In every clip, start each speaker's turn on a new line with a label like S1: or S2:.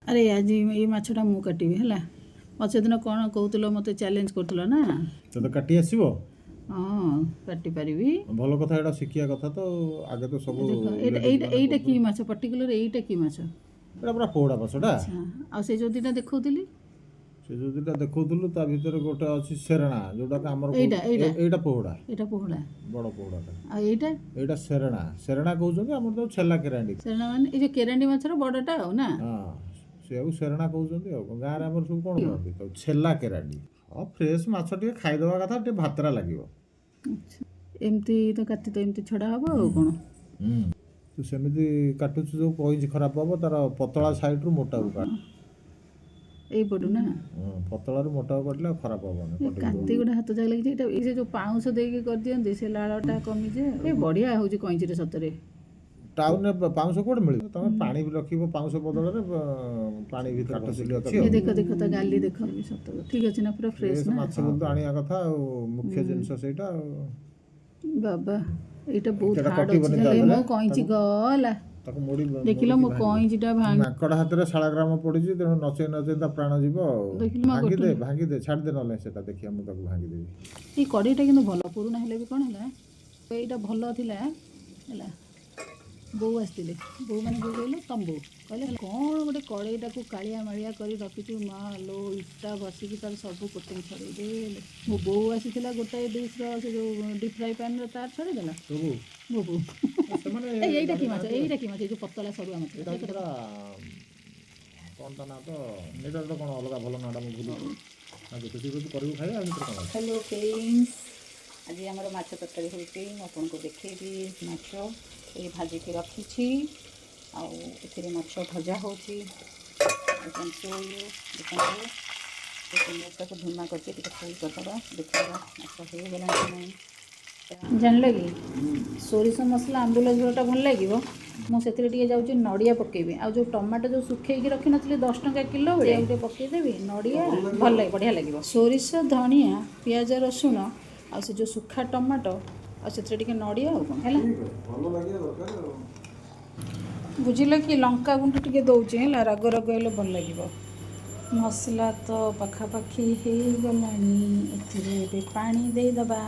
S1: ଆରେ ଆଜି ଏଇ ମାଛଟା ମୁଁ କାଟିବି ହେଲା। ମତେ ସେଦିନ କ'ଣ କହୁଥିଲ, ମୋତେ ଚ୍ୟାଲେଞ୍ଜ କରୁଥିଲ ନା?
S2: ତୋତେ କାଟି ଆସିବ?
S1: ହଁ, କାଟି ପାରିବି।
S2: ଭଲ କଥା, ଏଇଟା ଶିଖିବା କଥା ତ। ଆଗେ ତ ସବୁ
S1: ଦେଖ ଏଇଟା,
S2: ladies
S1: ଏଇଟା
S2: ମାନେ
S1: ଏଇଟା କି
S2: କରୁଥିଲେ।
S1: ମାଛ ପର୍ଟିକୁଲାର? ଏଇଟା କି ମାଛ?
S2: ଏଇଟା ପୁରା ପୋହଳା ମାଛଟା।
S1: ଆଚ୍ଛା, ଆଉ ସେ ଯେଉଁ ଦୁଇଟା ଦେଖାଉଥିଲି?
S2: ସେ ଯୋଉ ଦୁଇଟା ଦେଖଉଥିଲୁ, ତା ଭିତରେ ଗୋଟେ ଅଛି ସେରେଣା, ଯୋଉଟାକୁ ଆମର
S1: ଏଇଟା ଏଇଟା
S2: ଏଇଟା ପୋହଳା।
S1: ଏଇଟା ପୋହଳା।
S2: ବଡ଼ ପୋହଳାଟା।
S1: ଆଉ ଏଇଟା?
S2: ଏଇଟା ସେରେଣା, ସେରେଣା କହୁଛନ୍ତି ଆମର ତ, ଛେଲା କେରାଣ୍ଡି।
S1: ସେରେଣା ମାନେ ଏଇ ଯେଉଁ କେରାଣ୍ଡି ମାଛର ବଡ଼ଟା ଆଉ ନା?
S2: ହଁ, ସେଇଆକୁ ସେରେଣା କହୁଛନ୍ତି। ଆଉ ଗାଁରେ ଆମର ସବୁ କ'ଣ କହନ୍ତି ତାକୁ? ଛେଲା କେରାଣ୍ଡି। ହଁ, ଫ୍ରେଶ୍ ମାଛ ଟିକେ ଖାଇଦେବା କଥା, ଟିକେ ଭାତରା ଲାଗିବ।
S1: ଆଚ୍ଛା, ଏମିତି ତ କାତି ତ ଏମିତି ଛଡ଼ା ହବ ଆଉ କ'ଣ?
S2: ତୁ ସେମିତି କାଟୁଛୁ ଯୋଉ କଇଁଚି ଖରାପ ହବ ତାର। ପତଳା ସାଇଡ଼ରୁ ମୋଟାକୁ କାଟ।
S1: ଏଇପଟୁ ନା?
S2: ହଁ, ପତଳାରୁ ମୋଟାକୁ କାଟିଲେ ଆଉ ଖରାପ ହବନି।
S1: ଏ କାତି ଗୋଟେ ହାତ ଯାକ ଲାଗିଛି। ଏଇଟା ଏଇ ସେ ଯେଉଁ ପାଉଁଶ ଦେଇକି କରିଦିଅନ୍ତି, ସେ ଲାଳଟା କମିଯାଏ। ଏ ବଢ଼ିଆ ହେଉଛି କଇଁଚିରେ ସତରେ।
S2: ଟାଉନରେ ପାଉଁଶ କୁଆଡ଼େ ମିଳିବ? ତମେ ପାଣି ବି ରଖିବ ପାଉଁଶ ବଦଳରେ, ପାଣି ଭିତରେ କାଟୁଥିଲି ଅଛି।
S1: ଏ ଦେଖ ଦେଖ, ତା ଗାଲି ଦେଖ। ସତ ଠିକ୍ ଅଛି ନା? ପୁରା ଫ୍ରେଶ୍
S2: ଫ୍ରେଶ୍
S1: ନା?
S2: ମାଛ କିନ୍ତୁ ଆଣିବା କଥା ଆଉ ମୁଖ୍ୟ ଜିନିଷ ସେଇଟା ଆଉ।
S1: ବାବା, ଏଇଟା ବହୁତ
S2: ଏଇଟା
S1: ହାର୍ଡ ଅଛି।
S2: କଟିବନି ତା
S1: ହେଲେ
S2: ଦେହରେ।
S1: ମୋ କଇଁଚି ଗଲା।
S2: ତାକୁ ମୋଡ଼ି
S1: ଦେଖିଲ, ମୋ କଇଁଚିଟା ଭାଙ୍ଗି
S2: ମାଙ୍କଡ଼ ହାତରେ ଶାଳଗ୍ରାମ ପଡ଼ିଛି, ତେଣୁ ନଚେଇ ନଚେଇ ତା ପ୍ରାଣ ଯିବ ଆଉ।
S1: ଦେଖିଲୁ ମା।
S2: ଭାଙ୍ଗିଦେ।
S1: କଟୁନି।
S2: ଭାଙ୍ଗିଦେ, ଛାଡ଼ିଦେ, ନହେଲେ ସେଟା ଦେଖିବା, ମୁଁ ତାକୁ ଭାଙ୍ଗିଦେବି।
S1: ଏଇ କଡ଼େଇଟା କିନ୍ତୁ ଭଲ, ପୁରୁଣା ହେଲେ ବି କ'ଣ ହେଲା, ଏଇଟା ଭଲ ଥିଲା। ହେଲା, ବୋଉ ଆସିଥିଲେ। ବୋଉ ମାନେ ବୋଉ କହିଲେ, ତମ ବୋଉ କହିଲେ, କ'ଣ ଗୋଟେ କଡ଼େଇଟାକୁ କାଳିଆ ମାଳିଆ କରି ରଖିଛୁ ମା ଲୋ, ଇଟା ବସିକି ତାର ସବୁ କୋଟିଂ ଛଡ଼େଇ ଦେଲେ। ମୋ ବୋଉ ଆସିଥିଲା, ଗୋଟାଏ ଡିସ୍ର ସେ ଯେଉଁ ଡିପ୍ ଫ୍ରାଏ ପ୍ୟାନ୍ର ତାର ଛଡ଼େଇଦେଲା।
S2: ସବୁ
S1: ମୋ ବୋଉ।
S2: ସେମାନେ
S1: ଏଇ ଏଇଟା କି ମାଛ? ଏଇଟା କି ମାଛ? ଏଇ ଯେଉଁ ପତଳା ସରୁଆ ମାଛ।
S2: ଏଇଟା ହଉଛି ପୁରା କ'ଣ ତା ନାଁ ତ, ଏଇଟା ତ କ'ଣ ଅଲଗା ଭଲ ନାଁଟା, ମୁଁ ଭୁଲୁଛି। ଆଉ ଯେତେ ଶୀଘ୍ର ତୁ କରିବୁ ଖାଇବା, ଆଉ ସେଥିରେ କ'ଣ ଅଛି?
S3: ହ୍ୟାଲୋ ଫ୍ରେଣ୍ଡସ୍, ଆଜି ଆମର ମାଛ ତରକାରୀ ହେଉଛି। ମୁଁ ଆପଣଙ୍କୁ ଦେଖେଇବି। ମାଛ ଏଇ ଭାଜିକି ରଖିଛି ଆଉ ଏଥିରେ ମାଛ ଭଜା ହେଉଛି। ଦେଖନ୍ତୁ, ଦେଖନ୍ତୁ, ଧିମା କରିଛି, ଟିକେ ଫୁଲ୍ କରିଦେବା, ଦେଖିଦେବା ମାଛ ହେଇଗଲାଣି କି ନାହିଁ।
S1: ଜାଣିଲ କି, ସୋରିଷ ମସଲା ଆମ୍ବୁଲ ଝୋଳଟା ଭଲ ଲାଗିବ। ମୁଁ ସେଥିରେ ଟିକେ ଯାଉଛି ନଡ଼ିଆ ପକେଇବି, ଆଉ ଯେଉଁ ଟମାଟୋ ଯେଉଁ ଶୁଖେଇକି ରଖିନଥିଲି 10 ଟଙ୍କା କିଲୋ ବେଳେ, ଟିକେ ପକେଇଦେବି ନଡ଼ିଆ। ଭଲ ଲାଗେ, ବଢ଼ିଆ ଲାଗିବ। ସୋରିଷ, ଧଣିଆ, ପିଆଜ, ରସୁଣ ଆଉ ସେ ଯେଉଁ ଶୁଖା ଟମାଟୋ ଆଉ ସେଥିରେ ଟିକେ ନଡ଼ିଆ, ଆଉ କ'ଣ ହେଲା?
S2: ଭଲ ଲାଗିବା ଦରକାର ଆଉ।
S1: ବୁଝିଲ କି, ଲଙ୍କା ଗୁଣ୍ଡ ଟିକେ ଦେଉଛି ହେଲା, ରାଗ ରାଗ ହେଲେ ଭଲ ଲାଗିବ। ମସଲା ତ ପାଖାପାଖି ହେଇଗଲାଣି, ଏଥିରେ ଏବେ ପାଣି ଦେଇଦେବା।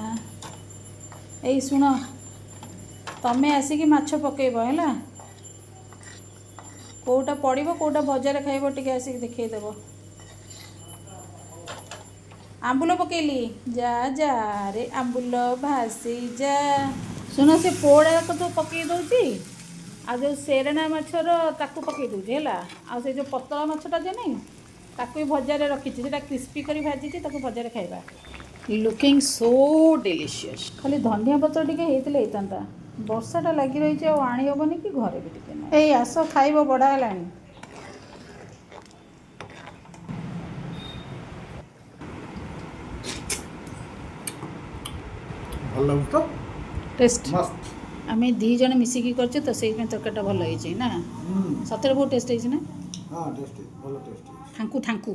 S1: ଏଇ ଶୁଣ, ତମେ ଆସିକି ମାଛ ପକେଇବ ହେଲା। କେଉଁଟା ପଡ଼ିବ, କେଉଁଟା ଭଜାରେ ଖାଇବ, ଟିକେ ଆସିକି ଦେଖେଇଦେବ। ଆମ୍ବୁଲ ପକେଇଲି। ଯା ଯା ରେ ଆମ୍ବୁଲ ଭାସି ଯା। ଶୁଣ, ସେ ପୋଡ଼ାକୁ ତ ପକେଇ ଦେଉଛି, ଆଉ ଯେଉଁ ସେରେଣା ମାଛର ତାକୁ ପକେଇ ଦେଉଛି ହେଲା। ଆଉ ସେ ଯେଉଁ ପତଳା ମାଛଟା ଯେ ନାହିଁ, ତାକୁ ବି ଭଜାରେ ରଖିଛି। ସେଇଟା କ୍ରିସ୍ପି କରି ଭାଜିଛି, ତାକୁ ଭଜାରେ ଖାଇବା। Looking so delicious. ଖାଲି ଧନିଆ ପତ୍ର ଟିକେ ହେଇଥିଲେ ହେଇଥାନ୍ତା। ବର୍ଷାଟା ଲାଗି ରହିଛି, ଆଉ ଆଣି ହେବନି କି ଘରେ ବି ଟିକେ ନାହିଁ। ଏଇ ଆସ ଖାଇବ, ବଢ଼ା ହେଲାଣି।
S2: ଭଲ ଲାଗୁଛି ତ?
S1: ଟେଷ୍ଟ
S2: ମସ୍ତ।
S1: ଆମେ ଦୁଇ ଜଣ ମିଶିକି କରିଛେ ତ, ସେଇଥିପାଇଁ ତରକାରୀଟା ଭଲ ହେଇଛି ନା? ସତରେ ବହୁତ ଟେଷ୍ଟ ହେଇଛି ନା?
S2: ହଁ, ଟେଷ୍ଟ, ଭଲ ଟେଷ୍ଟ।
S1: ଥାଙ୍କୁ ଥାଙ୍କୁ।